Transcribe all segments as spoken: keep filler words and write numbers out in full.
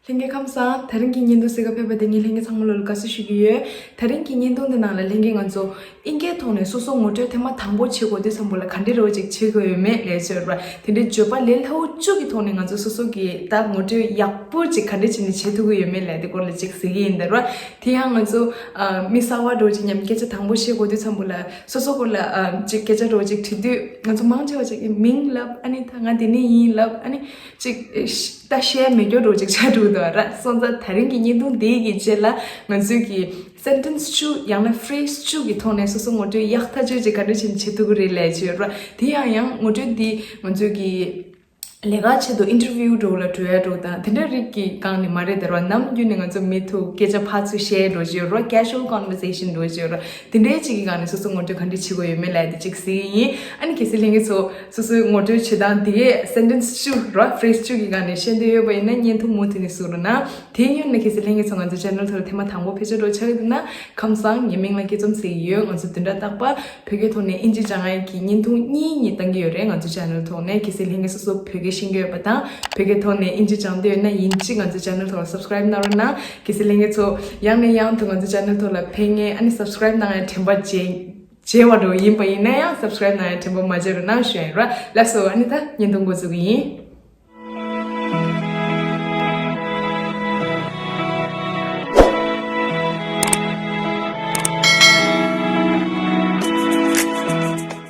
ལྷན་རྒྱས་ཁམས་བཟང་། དེ་རིང་གི་བརྙན་ཐུང་གཟིགས་ག་ཕེབས་པ་དེ་ངས་ལྷན་རྒྱས་ཚང་མ་ལོ་ལ་དགའ་བསུ་ཞུ་གི་ཡོད། དེ་རིང་གི་བརྙན་ཐུང་འདི་ནང་ལ་ལྷན་རྒྱས་ང་ཚོ་ཨིན་སྐད་ཐོག་ནས་སོ་སོ་ངོ་སྤྲོད་ཐེངས་མ་དང་པོ་བྱེད་དགོས་དུས་ཙམ་པ་ལ་ག་འདྲ་རོ་ཅིག་བྱེད་དགོས་ཡོད་མེད་ལས་བྱོས་ར། དེ་འདྲའི་བརྗོད་པ་ལས་སླ་བོ་བཅུ་གི་ཐོག་ནས་ང་ཚོ་སོ་སོ་གི་ད་ངོ་སྤྲོད་ཡག་པོ་ཅིག་ག་འདྲ་བྱས་ནས་བྱེད་ཐུབ་ཀྱི་ཡོད་མེད་ལས་དེ་སྐོར་ལ་ཅིག་གཟིགས་ཀྱི་ཡིན་ད་ར། དེ་ཡང་ང་ཚོ་ཨ་མི་གསར་བ་འདྲ་བོ་ཅིག་མཉམ་སྐད་ཆ་དང་པོ་བཤད་དགོས་དུས་ཙམ་པ་ལ་སོ་སོ་སྐོར་ལ་ཨ་ཅིག་སྐད་ཆ་འདྲ་བོ་ཅིག་དྲི་དུས་ང་ཚོ་མང་ཆེ་བ་ཅིག་གི་མིང་ལབ། ཨ་ནི་ད་ང་འདི་ནས་ཡིན་ལབ། ཨ་ནི་ཅིག་ད་བཤད་མེད་རྒྱུ་འདྲ་བོ་ཅིག་ཆགས་འགྲོ་གི་འདུག་ར། སོང་ཙང་ད་རིང་གི་བརྙན་ཐུང་འདི་གི་རྗེས་ལ་ང་ཚོས་ཀྱི་སེན་ཊེན་སི་བཅུ་ཡང་ན་ཕི་རེ་སི་བཅུ་གི་ཐོག་ནས་སོ་སོ་ངོ་སྤྲོད་ཡག་ཐག་ཆོད་ཅིག་ག་འདྲ་བྱས་ནས་བྱེད་ཐུབ་ཀྱི་རེད་ལས་བྱོས་ར། དེ་ཡང་ཡང་ངོ་སྤྲོད་འདི་ང་ཚོས་ཀྱི་ལས་ཀ་ཆེད་དུ་ཨིན་ཊར་བིའུ་འདྲ་བོ་ལ་འགྲོ་ཡ་འདྲ་བོ་དང་དེ་འདྲ་རིགས་ཀྱི་སྒང་ནས་མ་རེད་ད་ར། ནམ་རྒྱུན་ནས་ང་ཚོ་མི་ཐུག་སྐད་ཆ་ཕར་ཚུར་བཤད་འགྲོ་བྱོས་ར། ཁེ་ཞུ་ཨལ་ཀོན་ཝར་སེ་ཤན་འགྲོ་བྱོས་ར། དེ་འདྲའི་ཅིག་གི་སྒང་ནས་སོ་སོ་ངོ་སྤྲོད་ག་འདྲ་བྱེད་དགོས་ཡོད་མེད་ལབ་ཡ་དེ་ཅིག་གཟིགས་ཡིན། ཨ་ནི་གལ་སྲིད་ལྷན་རྒྱས་ཚོ་སོ་སོའི་ངོ་སྤྲོད་བྱེད་སྟངས་དེ་གའི་སེན་ཊེན་སི་བཅུ་ར་ཕི་རེ་སི་བཅུ་གི་སྒང་ནས་ཤེས་འདོད་ཡོད་པ་ཡིན་ན་བརྙན་ཐུང་མུ་མཐུད་ནས་གཟིགས་རོགས་གནང་། དེའི་སྔོན་ལ་གལ་སྲིད་ལྷན་རྒྱས་ཚོ་ང་ཚོའི་ཆེ་ནལ་ཐོག་ལ་ཐེངས་མ་དང་པོ་ཕེབས་ཆོག་འདྲ་བོ་ཆགས་ཀྱི་འདུག་ན་ཁམས་བཟང་། ངའི་མིང་ལ་སྐྱིད་འཛོམས་ཟེར་གྱི་ཡོད། ང་ཚོ་བདུན་ཕྲག་རྟག་པར་བོད་སྐད་ཐོག་ནས་ཨིན་ཇི་སྦྱང་ཡག་གི་བརྙན་ཐུང་གཉིས་གཉིས་བཏང་གི་ཡོད་རེད། ང་ཚོའི་ཆེ་ནལ་ཐོག་ནས་གལ་སྲིད་ལྷན་རྒྱས་སོ་སོ་བོད་སྐད་ཤེས་ཀྱི་ཡོད་པ་དང་བོད་སྐད་ཐོག་ནས་ཨིན་ཇི་སྦྱང་འདོད་ཡོད་ན་ཡིན་གཅིག་ང་ཚོའི་ཆེ་ནལ་ཐོག་ལ་སབ་སི་ཀ་རེབ་གནང་རོགས་གནང་། གལ་སྲིད་ལྷན་རྒྱས་ཚོ་ཡང་ནས་ཡང་དུ་ང་ཚོའི་ཆེ་ནལ་ཐོག་ལ་ཕེབས་མཁན་ཨ་ནི་སབ་སི་ཀ་རེབ་གནང་ཡ་དྲན་པ་བརྗེད་བརྗེད་པ་འདྲ་བོ་ཡིན་པ་ཡིན་ན་ཡང་སབ་སི་ཀ་རེབ་གནང་ཡ་དྲན་པ་མ་བརྗེད་རོགས་གནང་ཞུ་ཡ་ཡིན་ར། ལགས་སོ། ཨ་ནི་ད་བརྙན་ཐུང་འགོ་འཛུགས་ཀྱི་ཡིན།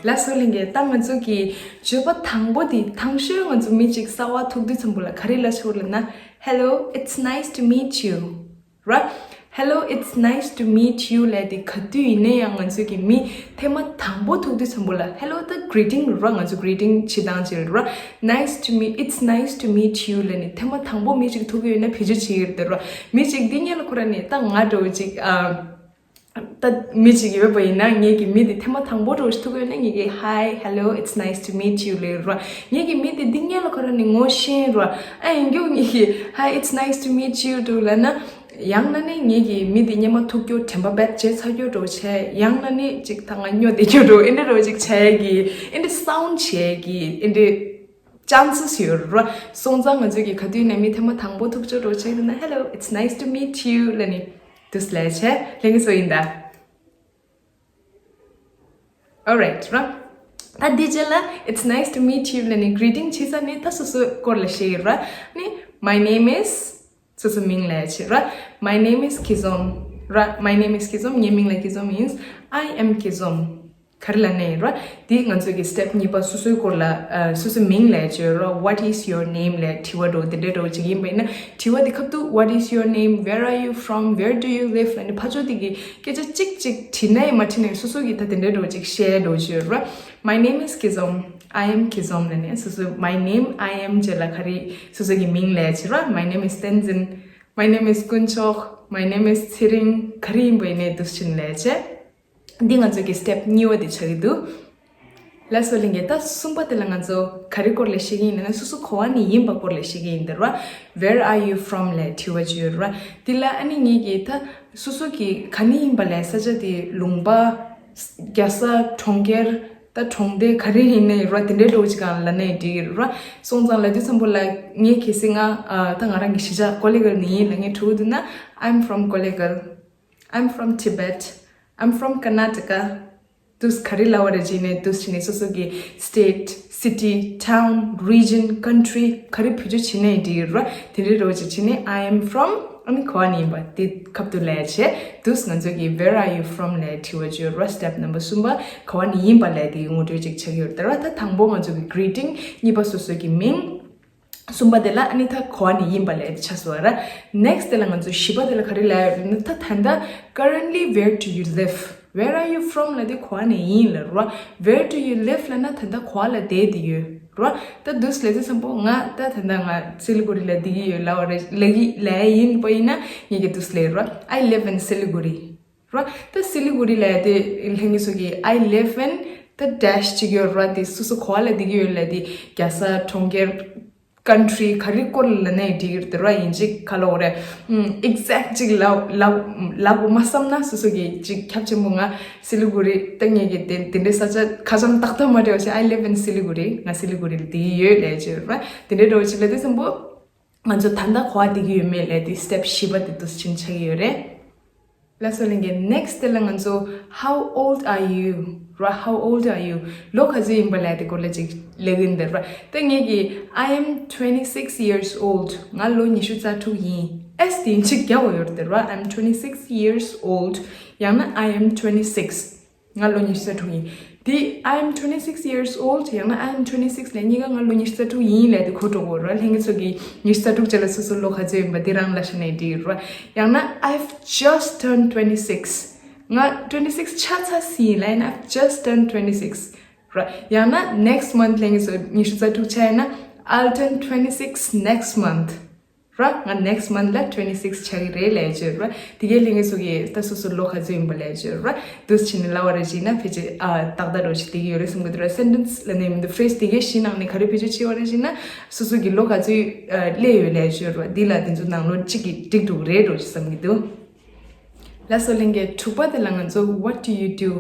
ལགས་སོ་ལྷན་རྒྱས། ད་ང་ཚོ་གི་བརྗོད་པ་དང་པོ་དེ་དང་ཤོས་ང་ཚོ་མི་གཅིག་གསར་བ་ཐུག་དུས་ཙམ་པོ་ལ་ག་རེ་ལབ་ཆོག་ལབ་ན། Hello, it's nice to meet you. ར། Hello, it's nice to meet you ལབ་དེ་ག་དུས་ཡིན་ན་ཡང་ང་ཚོ་གི་མི་ཐེངས་མ་དང་པོ་ཐུག་དུས་ཙམ་པོ་ལ། Hello ད་greeting ར། ང་ཚོ་greeting བྱེད་སྟངས་ཅིག་ར། Nice to meet, it's nice to meet you ལབ་ནས་ཐེངས་མ་དང་པོ་མི་གཅིག་ཐུག་གི་ཡོད་ན་བེད་སྤྱོད་བྱེད་ཀྱི་ཡོད་རེད་ད་ར། མི་གཅིག་འདི་སྔོན་ལ་ཁོ་རང་ནས་ད་ང་འདྲ་བོ་ཅིག་ཨ། ད་མི་གཅིག་ཡོད་པ་ཡིན་ན་ངེད་ཀྱི་མི་དེ་ཐེངས་མ་དང་པོ་འདྲ་བོ་ཞིག་ཐུག་གི་ཡོད་ན་ངེད་ཀྱིས་Hi, hello, it's nice to meet you ལབ་ར། ངེད་ཀྱི་མི་དེ་འདི་སྔོན་ལ་ཁོ་རང་ནས་ངོ་ཤེས་ར། ཨ་ཡིན་རྒྱུ་ངེད་ཀྱིས་Hi, it's nice to meet you འདྲ་བོ་ལབ་ན། ཡང་ན་ནི་ངེད་ཀྱི་མི་དེ་སྔོན་མ་ཐུག་རྒྱུ་དྲན་པ་རྦད་བརྗེད་ཚར་རྒྱུ་འདྲ་བོ་བྱས། ཡང་ན་ནི་ཅིག་ད་ང་སྨྱོ་བསྡད་རྒྱུ་འདྲ་བོ་ཨེ་འདྲ་འདྲ་བོ་ཅིག་བྱས་ཀྱི་ཨེ་འདྲ་སའུན་ཌི་བྱས་ཀྱི་ཨེ་འདྲ་ཅན་སི་ཡོད་ར། སོང་ཙང་ང་ཚོས་ཀྱི་ག་དུས་ནས་མི་ཐེངས་མ་དང་པོ་ཐུག་རྒྱུ་འདྲ་བོ་བྱས་ཡོད་ན་Hello, it's nice to meet you ལབ་ནི་དུས་ལས་བྱས་ལྷན་རྒྱས་ཚོ་ཡིན་ད། Alright ར། ད་འདི་རྗེས་ལ་It's nice to meet you ལབ་ནི་greeting བྱེད་ས་ནི་ད་སོ་སོའི་སྐོར་ལ་བཤད་ཀྱི་ར། ནི་My name is སོ་སོ་མིང་ལབ་ཡ་བྱེད་ར། My name is Kizom ར། My name is Kizom ངའི་མིང་ལ་Kizom ཡིན། I am Kizom ག་རེ་ལབ་ནའི་ར། འདི་ང་ཚོ་གི་step གཉིས་པ་སོ་སོའི་སྐོར་ལ་ཨ་སོ་སོའི་མིང་ལབ་ཡ་བྱེད་ར། What is your name ལབ་དྲི་བ་འདྲ་བོ་འདི་འདྲའི་འདྲ་བོ་ཅིག་ཡིན་པ་ཡིན་ན་དྲི་བ་འདི་སྐབས་དུ་What is your name? Where are you from? Where do you live? ལབ་ནི་ཕར་ཕྱོགས་དེ་གི་སྐད་ཆ་གཅིག་གཅིག་དྲིས་ནའི་མ་དྲིས་ནའི་སོ་སོ་གི་ད་དེ་འདྲའི་འདྲ་བོ་ཅིག་བཤད་འདྲ་བོ་བྱེད་ར། My name is Kizom. I am Kizom ལབ་ནས་སོ་སོ། My name, I am བཅས་ལ་ག་རེ་སོ་སོ་གི་མིང་ལབ་ཡ་བྱེད་ར། My name is Tenzin. My name is དཀོན་མཆོག My name is ཚེ་རིང་། ག་རེ་ཡིན་པ་ཡིན་ནའི་འདུག་སེ་བྱས་ནས་ལབ་ཡ་བྱེད། འདི་ང་ཚོ་གི་step གཉིས་པ་དེ་ཆགས་ཀྱི་འདུག་ལགས་སོ་ལྷན་རྒྱས། ད་གསུམ་པ་དེ་ལ་ང་ཚོ་ག་རེ་སྐོར་ལ་བཤད་ཀྱི་ཡིན་ལབ་ན་སོ་སོ་ག་བ་ནས་ཡིན་པ་སྐོར་ལ་བཤད་ཀྱི་ཡིན་ད་ར། Where are you from ལབ་དྲི་བ་ཅིག་ཡོད་ར། འདི་ལ་ཨ་ནི་ངེད་ཀྱིས་ད་སོ་སོ་གི་ག་ནས་ཡིན་པ་ལབ་ས་ཆ་དེ་ལུང་པ། རྒྱལ་ས། གྲོང་ཁྱེར། ད་གྲོང་སྡེ་ག་རེ་ཡིན་ནའི་ར་དེ་འདྲའི་འདྲ་བོ་ཅིག་གང་ལབ་ནའི་འགྲིག་གི་ར། སོང་ཙང་ལབ་དུས་ཙམ་པོ་ལ་ངས་གལ་སྲིད་ང་ཨ་ད་ང་རང་གི་གཞིས་ཆགས་ཀོ་ལི་གལ་ནས་ཡིན་ལབ་ངས་དྲི་བ་འདུག་ན། I'm from Kollegal. I'm from Tibet. I'm from Karnataka. འདུག་སེ་ག་རེ་ལབ་པ་རེད་བྱས་ནས་འདུག་སེ་བྱས་ནས་སོ་སོ་གི་state, city, town, region, country ག་རེ་བེད་སྤྱོད་བྱེད་ནའི་འགྲིག་གི་ར། དེ་འདྲའི་འདྲ་བོ་ཅིག་བྱས་ནས་I am from ཨ་ནི་ག་བ་ནས་ཡིན་པ་དེ་ཁ་ཐུག་ལབ་ཡ་བྱས། འདུག་སེ་ང་ཚོ་གི་Where are you from ལབ་དྲི་བ་བརྗོད་ར། Step number གསུམ་པ་ག་བ་ནས་ཡིན་པ་ལབ་དེ་ངོ་སྤྲོད་ཅིག་ཆགས་ཀྱི་ཡོད་རེད་ད་ར། ད་དང་པོ་ང་ཚོ་གི་greeting གཉིས་པ་སོ་སོ་གི་མིང་། གསུམ་པ་དེ་ལ་ཨ་ནི་ད་ག་བ་ནས་ཡིན་པ་ལབ་དེ་ཆགས་སོང་བ་ར། Next དེ་ལ་ང་ཚོ་བཞི་པ་དེ་ལ་ག་རེ་ལབ་ཡོད་རེད་ན་ད་ད་ལྟ་currently where do you live? Where are you from ལབ་དེ་ག་བ་ནས་ཡིན་ལབ་ར། Where do you live ལབ་ན་ད་ལྟ་ག་བ་ལ་བསྡད་དེ་ཡོད་ར། ད་འདུག་སེ་ལབ་དུས་ཙམ་པོ་ང་ད་ད་ལྟ་ང་སི་ལི་གུ་རི་ལ་བསྡད་ཀྱི་ཡོད་ལབ་པ་རེད་ལབ་ཀྱི་ལབ་ཡ་ཡིན་པ་ཡིན་ན་ངེད་ཀྱིས་འདུག་སེ་ལབ་ར། I live in Siliguri ར། ད་སི་ལི་གུ་རི་ལབ་ཡ་དེ་ལྷན་རྒྱས་ཚོ་གིས་I live in ད་dash ཅིག་ཡོད་ར། དེ་སོ་སོ་ག་བ་ལ་བསྡད་ཀྱི་ཡོད་ལབ་དེ་རྒྱལ་ས། གྲོང་ཁྱེར། country ག་རེ་སྐོར་ལ་ལབ་ནའི་འགྲིག་གི་རེད་དེ་ར། ཡིན་གཅིག་ག་ལབ་དགོས་རེད། ཨམ། exact ཅིག་ལབ་ལབ་ལབ་དགོས་མ་བསམ་ན་སོ་སོ་གིས་ཅིག་ཁྱབ་ཆེན་པོ་ང་སི་ལི་གུ་རི་ད་ངེད་ཀྱི་དེ་དེ་འདྲའི་ས་ཆ་ཁ་བྱང་ཏག་ཏག་མ་འདྲ་བ་ཞིག I live in Siliguri ང་སི་ལི་གུ་རི་ལ་བསྡད་ཡོད་ལབ་ཅིག་ར། དེ་འདྲའི་འདྲ་བོ་ཅིག་ལབ་དུས་ཙམ་པོ། ང་ཚོ་ད་ལྟ་ག་པར་བསྡད་ཀྱི་ཡོད་མེད་ལབ་དེ་step བཞི་པ་དེ་འདུག་སེ་ཆགས་ཀྱི་ཡོད་རེད། ལགས་སོ་ལྷན་རྒྱས། next དེ་ལ་ང་ཚོ how old are you ར། How old are you? ལོ་ག་ཚོད་ཡིན་པ་ལབ་དེ་སྐོར་ལ་ཅིག་ལབ་ཀྱི་ཡིན་ད་ར། ད་ངས་ཀྱིས I am twenty six years old. ང་ལོ་ཉི་ཤུ་རྩ་དྲུག་ཡིན། S དེ་ཅིག་རྒྱག་དགོས་ཡོད་རེད་ད་ར། I'm twenty six years old. ཡང་ན་I am twenty six. ང་ལོ་ཉི་ཤུ་རྩ་དྲུག་ཡིན། དེ་I am twenty six years old ཡང་ན་I am twenty six ལབ་གཉིས་ཀ་ང་ལོ་ཉི་ཤུ་རྩ་དྲུག་ཡིན་ལབ་དེ་གོ་འགྲོ་གི་ཡོད་རེད། ལྷན་རྒྱས་ཚོ་གིས་ཉི་ཤུ་རྩ་དྲུག་རྗེས་ལ་སོ་སོ་ལོ་ག་ཚོད་ཡིན་པ་དེ་རང་ལབ་ཤེས་ན་འགྲིག་རེད། ཡང་ན་I've just turned twenty six. ང་twenty six ཆགས་ཚར་ཟིན་ལབ་ཡིན་ན། I've just turned twenty six ར། ཡང་ན་next month ལྷན་རྒྱས་ཚོ་ཉི་ཤུ་རྩ་དྲུག་ཆགས་ཡིན་ན། I'll turn twenty six next month ར། ང་next month ལ་twenty six ཆགས་ཀྱི་རེད་ལབ་ཡ་ཅིག་ཡོད་ར། དེ་གའི་ལྷན་རྒྱས་ཚོ་གིས་ད་སོ་སོ་ལོ་ག་ཚོད་ཡིན་པ་ལབ་ཡ་ཅིག་ཡོད་ར། འདུག་སེ་བྱས་ནས་ལབ་པ་རེད་ཅིག་ན་ཕལ་ཆེར་ཨ་ཏག་ཏག་འདྲ་བོ་ཞིག་བསྡད་ཀྱི་ཡོད་རེད་བསམ་གྱི་འདུག་ར། sentence ལབ་ནས་མི་འདུག phrase དེ་གའི་གཞི་ནང་ནས་ག་རེ་བེད་སྤྱོད་བྱས་པ་རེད་ཅིག་ན། སོ་སོ་གི་ལོ་ག་ཚོད་ཨ་སླེབས་ཡོད་ལབ་ཡ་ཅིག་ཡོད་ར། འདི་ལ་དེ་ཚོ་ནང་ལོགས་གཅིག་གིས་འགྲིག་འགྲོ་གི་རེད་འདྲ་བོ་ཞིག་བསམ་གྱི་འདུག་ལགས་སོ་ལྷན་རྒྱས། དྲུག་པ་དེ་ལ་ང་ཚོ what do you do?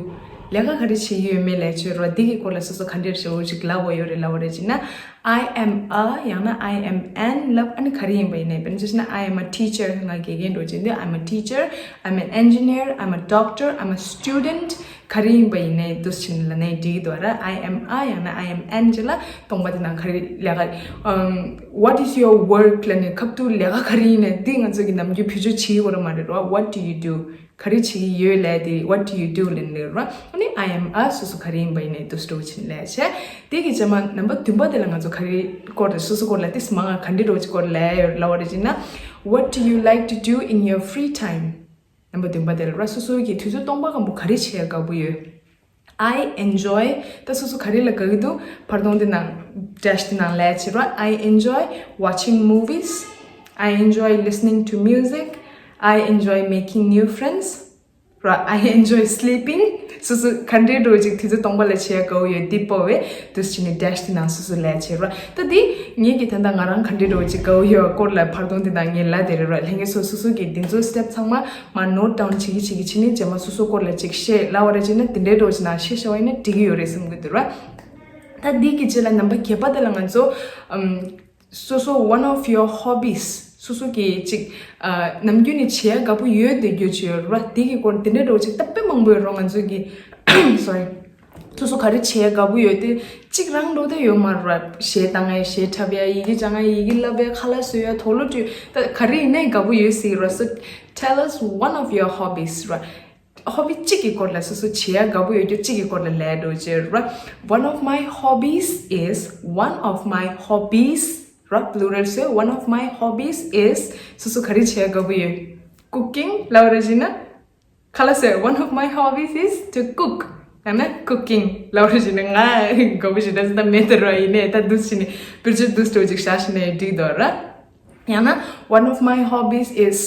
ལས་ཀ་ག་རེ་བྱེད་ཀྱི་ཡོད་མེད་ལབ་ཡ་ཅིག་ཡོད་ར། འདི་གི་སྐོར་ལ་སོ་སོ་ག་འདྲ་འདྲ་བོ་ཅིག་ལབ་དགོས་ཡོད་རེད། ལབ་པ་རེད་ཅིག་ན། I am a ཡང་ན་I am an ལབ། ཨ་ནི་ག་རེ་ཡིན་པ་ཡིན་ནའི། དཔེར་ན་ཆ་བཞག་ན་I am a teacher. ང་དགེ་རྒན་འདྲ་བོ་ཅིག་ཡིན་དུས། I'm a teacher, I'm an engineer, I'm a doctor, I'm a student. ག་རེ་ཡིན་པ་ཡིན་ནའི་འདུག་སེ་བྱས་ནས་ལབ་ནའི་འགྲིག་གི་འདུག་ར། I am a ཡང་ན་I am an རྗེས་ལ་སྟོང་པ་དེ་ནང་ག་རེ་ལས་ཀ་ཨམ། What is your work ལབ་ནས་ཁ་ཐུག་ལས་ཀ་ག་རེ་ཡིན་ནའི་འདི་ང་ཚོ་གིས་ནམ་རྒྱུན་བེད་སྤྱོད་བྱེད་ཀྱི་ཡོད་ར་མ་རེད་ར། What do you do? ག་རེ་བྱེད་ཀྱི་ཡོད་ལབ་དེ། What do you do ལབ་ནས་ར། ཨ་ནི་I am a སོ་སོ་ག་རེ་ཡིན་པ་ཡིན་ནའི་འདུག་སེ་འདྲ་བོ་བྱས་ནས་ལབ་བྱས། དེ་གི་རྗེས་མ་ནམ་བར་བདུན་པ་དེ་ལ་ང་ཚོ་ག་རེ་སྐོར་རེད། སོ་སོ་སྐོར་ལ་ཏིས་མང་ང་ག་འདྲ་འདྲ་བོ་ཅིག་སྐོར་ལབ་ཡོད་ལབ་པ་རེད་ཅིག་ན། What do you like to do in your free time? ནམ་བར་བདུན་པ་དེ་ལ་ར། སོ་སོ་གི་དུས་ཚོད་སྟོང་པ་སྐམ་པོ་ག་རེ་བྱེད་དགའ་པོ་ཡོད། I enjoy ད་སོ་སོ་ག་རེ་ལ་དགའ་གི་འདུག་བར་སྟོང་དེ་ནང་dash དེ་ནང་ལབ་བྱས་ར། I enjoy watching movies. I enjoy listening to music. I enjoy making new friends. ར། I enjoy sleeping. སོ་སོ་ག་འདྲའི་འདྲ་བོ་ཅིག་དུས་ཚོད་སྟོང་པ་ལ་བྱེད་ཡ་དགའ་པོ་ཡོད་འདི་པོ་བས་འདུག་སེ་བྱས་ནས་dash དེ་ནང་སོ་སོ་ལབ་བྱས་ར། ད་འདི་ངེད་ཀྱིས་ད་ལྟ་ང་རང་ག་འདྲའི་འདྲ་བོ་ཅིག་དགའ་པོ་ཡོད་སྐོར་ལ་བར་སྟོང་དེ་ནང་ངས་ལབ་བསྡད་རེད་ར། ལྷན་རྒྱས་ཚོ་སོ་སོ་གིས་འདི་ཚོ་step ཚང་མ་མར་note down བྱེད་ཀྱི་བྱེད་ཀྱི་བྱས་ནས་རྗེས་མ་སོ་སོ་སྐོར་ལ་ཅིག་བཤད་ལབ་པ་རེད་ཅིག་ན། དེ་འདྲའི་འདྲ་བོ་ཅིག་ནང་བཤད་བཞག་པ་ཡིན་ན་འགྲིག་གི་ཡོད་རེད་བསམ་གྱི་འདུག་ར། ད་འདི་གི་རྗེས་ལ་ནམ་བར་བརྒྱད་པ་དེ་ལ་ང་ཚོ་ཨམ། སོ་སོ་one of your hobbies སོ་སོ་གི་ཅིག་ཨ་ནམ་རྒྱུན་ནས་བྱེད་ཡ་དགའ་པོ་ཡོད་དེ་རྒྱུ་ཅིག་ཡོད་ར། དེ་གི་སྐོར་དེ་འདྲའི་འདྲ་བོ་ཅིག་ད་དཔེ་མང་པོ་ཡོད་ར། ང་ཚོ་གི་sorry སོ་སོ་ག་རེ་བྱེད་ཡ་དགའ་པོ་ཡོད་དེ་གཅིག་རང་འགྲོ་དེ་ཡོད་མ་ར། གཞས་བཏང་ཡ། གཞས་འཁྲབ་ཡ། ཡི་གེ་སྦྱང་ཡ། ཡི་གེ་བསླབ་ཡ། ཁ་ལག་བཟོ་ཡ། དུག་ལོག་བཀྲུ་ཡ། ད་ག་རེ་ཡིན་ནའི་དགའ་པོ་ཡོད་སྲིད་ར། So tell us one of your hobbies ར། hobby གཅིག་གི་སྐོར་ལ་སོ་སོ་བྱེད་ཡ་དགའ་པོ་ཡོད་རྒྱུ་གཅིག་གི་སྐོར་ལ་ལབ་འགྲོ་ཅེས་ར། One of my hobbies is one of my hobbies ར། plural བཟོས། One of my hobbies is སོ་སོ་ག་རེ་བྱེད་ཡ་དགའ་པོ་ཡོད། cooking ལབ་པ་རེད་ཅིག་ན། ཁ་ལག་བཟོ་ཡ། One of my hobbies is to cook ཡང་ན་cooking ལབ་པ་རེད་ཅིག་ན། ང་དགའ་པོ་ཞེ་དྲག་ད་མེད་དེ་ར། ཡིན་ནའི་ད་འདུག་སེ་བྱས་ནས་བེད་སྤྱོད་འདུག་སེ་འདྲ་བོ་ཅིག་བཞག་བྱས་ནས་འགྲིག་འདུག་ར། ཡང་ན་one of my hobbies is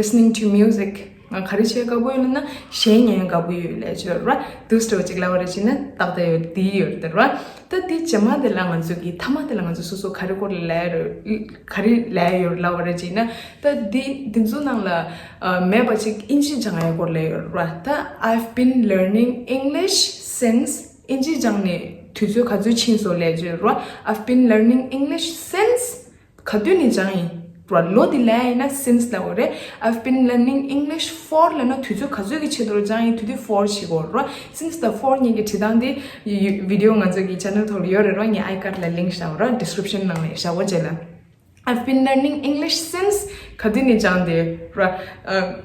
listening to music. ང་ག་རེ་བྱེད་དགའ་པོ་ཡོད་ལབ་ན་གཞས་ཉན་དགའ་པོ་ཡོད་ལབ་ཅིག་ཡོད་ར། འདུག་སེ་འདྲ་བོ་ཅིག་ལབ་པ་རེད་ཅིག་ན་ཏག་ཏག་ཡོད་འདི་ཡོད་དེ་ར། ད་འདི་རྗེས་མ་དེ་ལ་ང་ཚོ་གི་མཐའ་མ་དེ་ལ་ང་ཚོ་སོ་སོ་ག་རེ་སྐོར་ལ་ལབ་ཡ་རེད། ག་རེ་ལབ་ཡ་ཡོད་ལབ་པ་རེད་ཅིག་ན། ད་འདི་འདི་ཚོ་ནང་ལ་ཨ་མེད་པ་ཅིག་ཨིན་ཇི་སྦྱང་ཡ་སྐོར་ལ་ཡོད་ར། ད་I've been learning English since ཨིན་ཇི་སྦྱང་ནས་དུས་ཚོད་ག་ཚོད་ཕྱིན་སོང་ལབ་ཅིག་ཡོད་ར། I've been learning English since ག་དུས་ནས་སྦྱངས་ཡིན་ར། ལོ་དེ་ལབ་ཡིན་ན་since ལབ་དགོས་རེད། I've been learning English for ལབ་ན་དུས་ཚོད་ག་ཚོད་ཀྱི་ཆེད་དུ་སྦྱངས་ཡིན་དུས་དེ་for བྱེད་དགོས་ར། Since དང་for གཉིས་ཀྱི་བྲིས་སྟངས་དེ་video ང་ཚོ་གི་channel ཐོག་ལ་ཡོད་རེད་ར། ངས་iCard ལ་link བཞག་ར། description ནང་ལ་བཞག་གོ་བྱས་ལ། I've been learning English since ག་དུས་ནས་སྦྱངས་དེ་ར།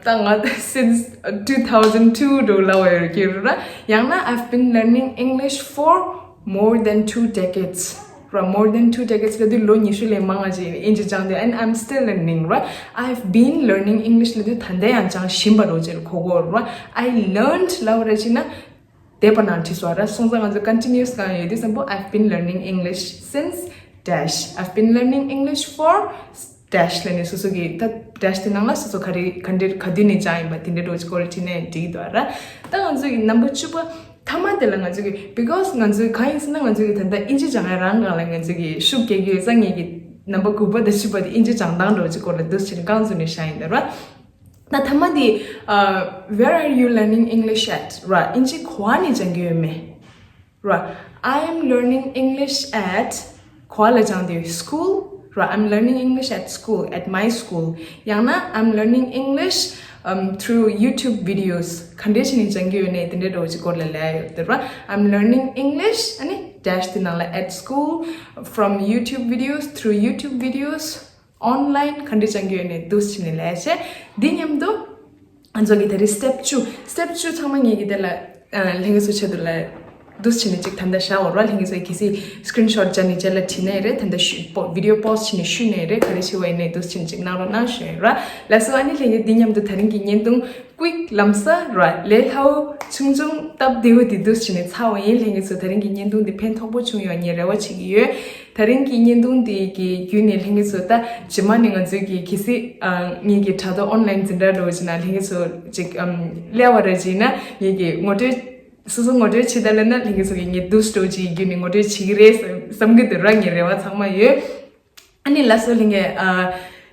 ད་ང་since two thousand two འགྲོ་ལབ་པ་ཡོད་ཀྱི་ར། ཡང་ན་I've been learning English for more than two decades ར། More than two decades ལབ་དུས་ལོ་ཉི་ཤུ་ལས་མང་ང་ཅིག་ཨིན་ཇི་སྦྱངས་དེ། And I'm still learning ར། I've been learning English ལབ་དུས་ད་ལྟ་ཡང་སྦྱང་བཞིན་པ་རེད་ཅེས་གོ་དགོས་ར། I learned ལབ་པ་རེད་ཅིག་ན་འདས་པ་ནང་བྲིས་སོང་ར། སོང་ཙང་ང་ཚོ་continuous གང་ཡོད་དུས་ཙམ་པོ། I've been learning English since dash. I've been learning English for dash ལབ་ནས་སོ་སོ་གི་ད་dash དེ་ནང་ལ་སོ་སོ་ག་རེ་ག་འདྲ་ག་དུས་ནས་སྦྱངས་ཡིན་པ་དེ་འདྲ་འདྲ་བོ་ཅིག་སྐོར་བྲིས་ནས་འགྲིག་འདུག་ར། ད་ང་ཚོ་གི་number བཅུ་པ་མཐའ་མ་དེ་ལ་ང་ཚོ་གི་because ང་ཚོ་གང་ཡིན་ཟེར་ན་ང་ཚོ་གི་ད་ལྟ་ཨིན་ཇི་སྦྱང་ཡ་རང་སྒང་ལ་ང་ཚོ་གི་ཤུགས་རྒྱག་གི་ཡོད་ཙང་ངེད་ཀྱི་number དགུ་པ་དང་བཅུ་པ་དེ་ཨིན་ཇི་སྦྱང་སྟངས་འདྲ་བོ་ཅིག་སྐོར་ལ་འདུག་སེ་བྱས་ནས་རྐང་བཙུགས་ནས་བཞག་ཡིན་ད་ར། ད་མཐའ་མ་དེ་Where are you learning English at? ར། ཨིན་ཇི་ག་པར་ནས་སྦྱང་གི་ཡོད་མེད། ར། I am learning English at ག་པར་ལ་སྦྱང་དེ་school ར། I'm learning English at school, at my school. ཡང་ན་I'm learning English um, through YouTube videos. ག་འདྲས་བྱས་ནས་སྦྱང་གི་ཡོད་ནས་དེ་འདྲའི་འདྲ་བོ་ཅིག་སྐོར་ལ་ལབ་ཡོད་དེ་ར། I'm learning English ཨ་ནི་dash དེ་ནང་ལ་at school, from YouTube videos, through YouTube videos, online ག་འདྲས་སྦྱང་གི་ཡོད་ནས་འདུག་སེ་བྱས་ནས་ལབ་བྱས། འདི་མཉམ་དུ་ང་ཚོ་གི་དེ་རིང་step བཅུ། step བཅུ་ཚང་མ་ངེད་ཀྱི་དེ་ལ་ཨ་ལྷན་རྒྱས་ཚོའི་ཆེད་དུ་ལ་འདུག་སེ་བྱས་ནས་ཅིག་ད་ལྟ་བཞག་ཡོད་ར། ལྷན་རྒྱས་ཚོས་གལ་སྲིད་screenshot བྱས་ནས་རྗེས་ལ་བྲིས་ནའི་རེད། ད་ལྟ་ཞུ་པོ་video pause བྱས་ནས་ཞུས་ནའི་རེད། ག་རེ་བྱས་པ་ཡིན་ནའི་འདུག་སེ་བྱས་ནས་ཅིག་གནང་རོགས་གནང་ཞུ་ཡིན་ར། ལགས་སོ། ཨ་ནི་ལྷན་རྒྱས་འདི་མཉམ་དུ་དེ་རིང་གི་བརྙན་ཐུང་ཀུའིག་ལམ་སང་ར་ལས་སླ་བོ་ཆུང་ཆུང་སྟབས་བདེ་བོ་དེ་འདུག་སེ་བྱས་ནས་ཚར་བ་ཡིན། ལྷན་རྒྱས་ཚོ་དེ་རིང་གི་བརྙན་ཐུང་འདི་ཕན་ཐོགས་པོ་བྱུང་ཡོང་ངས་རེ་བ་བྱེད་ཀྱི་ཡོད། དེ་རིང་གི་བརྙན་ཐུང་འདི་གི་བརྒྱུད་ནས་ལྷན་རྒྱས་ཚོ་ད་རྗེས་མ་ནས་ང་ཚོའི་གི་གལ་སྲིད་ཨ་ངེད་ཀྱི་དྲ་ཐོག་online འཛིན་གྲྭ་འདྲ་བོ་ཅིག་ནང་ལྷན་རྒྱས་ཚོ་ཅིག་ཨམ་སླེབས་པ་རེད་ཅིག་ན། ངེད་ཀྱི་ངོ་སྤྲོད་སོ་སོ་ངོ་སྤྲོད་བྱེད་ད་ལབ་ན་ལྷན་རྒྱས་ཚོ་གི་ངས་འདུག་སེ་འདྲ་བོ་ཅིག་གི་བརྒྱུད་ནས་ངོ་སྤྲོད་བྱེད་ཀྱི་རེད་བསམ་བསམ་གི་འདུག་ར། ངའི་རེ་བ་ཚང་མ་ཡོད། ཨ་ནི་ལགས་སོ། ལྷན་རྒྱས་ཨ་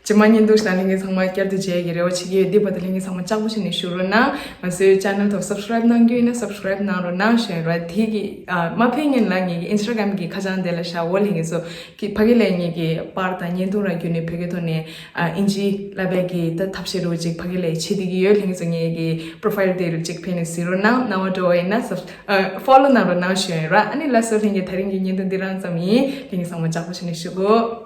རྗེས་མ་བརྙན་ཐུང་ཞིག་ནང་ལྷན་རྒྱས་ཚང་མ་བསྐྱར་དུ་མཇལ་ཡག་གི་རེ་བ་བྱེད་ཀྱི་ཡོད། འདི་བར་དུ་ལྷན་རྒྱས་ཚང་མ་ལྕགས་པོ་བྱས་ནས་བཞུགས་རོགས་གནང་། ང་ཚོའི་channel ཐོག་subscribe གནང་རྒྱུ་ཡིན་ན་subscribe གནང་རོགས་གནང་ཞུ་ཡིན་ར། དེ་གི་ཨ་མ་ཕེབས་སྔོན་ལ་ངེད་ཀྱི་Instagram གི་ཁ་བྱང་དེ་ལ་བཞག་འོ། ལྷན་རྒྱས་ཚོ་གི་ཕ་གི་ལས་ངེད་ཀྱི་པར་དང་བརྙན་ཐུང་ར་བརྒྱུད་ནས་བོད་སྐད་ཐོག་ནས་ཨ་ཨིན་ཇི་བསླབ་པའི་གི་ད་ཐབས་ཤེས་རུ་ཅིག་ཕ་གི་ལས་བྱེད་བསྡད་ཀྱི་ཡོད། ལྷན་རྒྱས་ཚོ་ངེད་ཀྱི་profile དེ་རུ་ཅིག་ཕེབས་ནས་གཟིགས་རོགས་གནང་། རྣ་བ་འགྲོ་བ་ཡིན་ན་sub- ཨ་follow གནང་རོགས་གནང་ཞུ་ཡིན་ར། ཨ་ནི་ལགས་སོ། ལྷན་རྒྱས་དེ་རིང་གི་བརྙན་ཐུང་འདི་རང་ཙམ་ཡིན། ལྷན་རྒྱས་ཚང་མ་ལྕགས་པོ་བྱས་ནས་བཞུགས་གོ།